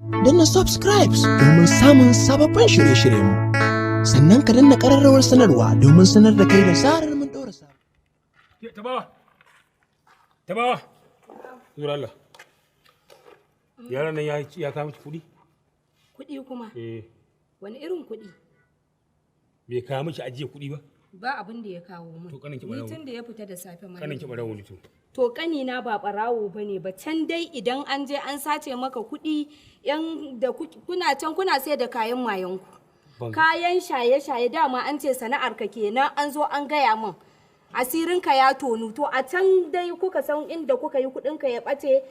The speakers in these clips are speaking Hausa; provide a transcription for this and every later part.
Danna subscribe domin samun sababbin shirye-shiryenmu. Sannan ka danna ƙararrawar sanarwa domin sanar da kai da zarar mun ɗora sabon. Tabawa, tabawa, zura Allah. Yaran nan ya kawo miki kuɗi? Kuɗi kuma? Eh. Wani irin kuɗi? Bai kawo miki ajiye kuɗi ba? Ba abin da ya kawo min. To kanin ki Ni ɓarawo. tun da ya fita da safe ma. Kanin ki ɓarawo ne to. To kanina ba ɓarawo ba ne ba. Can dai idan an je an sace maka kuɗi, yan da kuna can kuna sai da kayan mayanku. Kayan shaye-shaye, dama an ce sana'ar ka kenan, an zo an gaya min. Asirinka ya tonu. To a can dai kuka san inda kuka yi kuɗinka ya ɓace,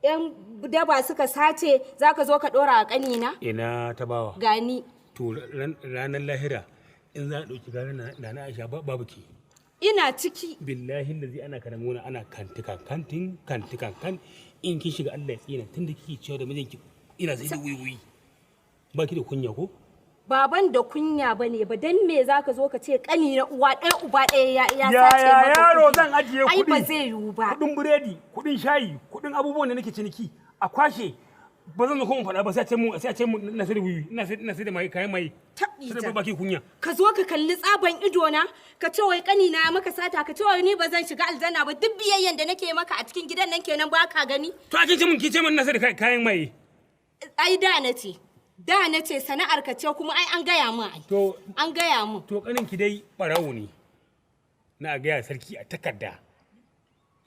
yan daba suka sace, za ka zo ka ɗora a ƙanina? Ina tabawa? Gani. To ranar lahira in za a ɗauki gara na na Aisha, babu ke. Ina ciki. Billahi lazi ana karamuna ana kantika kantin kantika kan in kin shiga Allah ya tsina, tunda kike cewa da mijinki ina sai da wiwi. Ba ki da kunya ko? Baban da kunya ba ne ba, dan me zaka zo ka ce kani na uwa ɗaya uba ɗaya ya sace Yaya maka yaro kuɗi? zan ajiye Ai kuɗi. ba zai yiwu ba. Kuɗin biredi, kuɗin shayi, kuɗin abubuwan da nake ciniki a kwashe, ba zan zo kuma faɗa ba, sai a ce mun ina sai da wiwi, ina sai da mai kayan mai. Taɓi. Sai da baki kunya. Ka zo ka kalli tsaban ido na ka ce wai kani na ya maka sata, ka ce wai ni ba zan shiga aljanna ba. Duk biyayyen da nake maka a cikin gidan nan kenan ba ka gani? To a kin ce mun ina sai da kayan mai. Ai da na ce sana'ar ka ce, kuma ai an gaya min ai. To An gaya min. To kanin ki dai barawo ne. Na gaya sarki a takarda.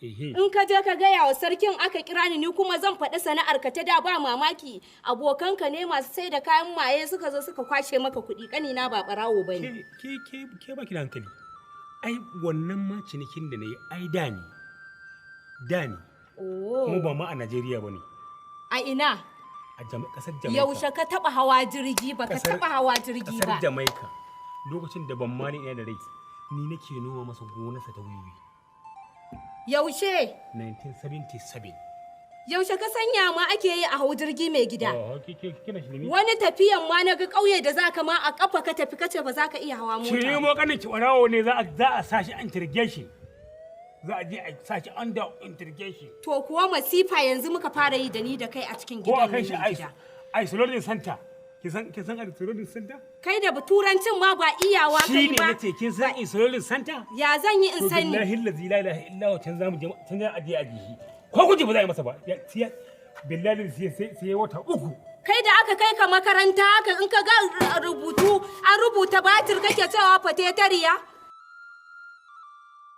Ehe. In ka je ka gaya wa sarkin aka kira ni, ni kuma zan faɗi sana'ar ka ta da. Ba mamaki abokanka ne masu sai da kayan maye suka zo suka kwashe maka kuɗi. Kanina ba ɓarawo ba ne. Ke baki da hankali. Ai wannan ma cinikin da nayi ai da ne. Da ne. Oh. Kuma ba ma a Najeriya bane. A ina? A kasar Jamaica. Yaushe ka taba hawa jirgi? Ba ka taba hawa jirgi Kasar ba. Jamaica. Lokacin da ban mani ina da rai, ni nake noma masa gonarsa ta wiwi. Yaushe? 1977. Yaushe ka sanya ma ake yi a hau jirgi, mai gida? Oh, ke kina shirme. Wani tafiyan ma na ga ƙauye da zaka ma a kafa ka tafi, kace ba za ka iya hawa mota Shi ba. mo kanin ki barawo ne, za a sa shi interrogation. Za a je a sa shi under interrogation. To kuwa masifa yanzu muka fara yi da ni da kai a cikin Ko a gidan kai nan, shi mai gida. Isolation center. Kin san isolation center? Kai da turancin ma ba iyawa Shi kai ne ba. nace kin san isolation center? Ya zan yi in To sani? billahi allazi la ilaha illa huwa, can zamu je, can za a je a ji shi. Ko kuje ba za a yi masa ba. Billahi sai wata 3. Kai da aka kai ka makaranta haka, in ka ga rubutu an rubuta batir kake cewa fatetariya.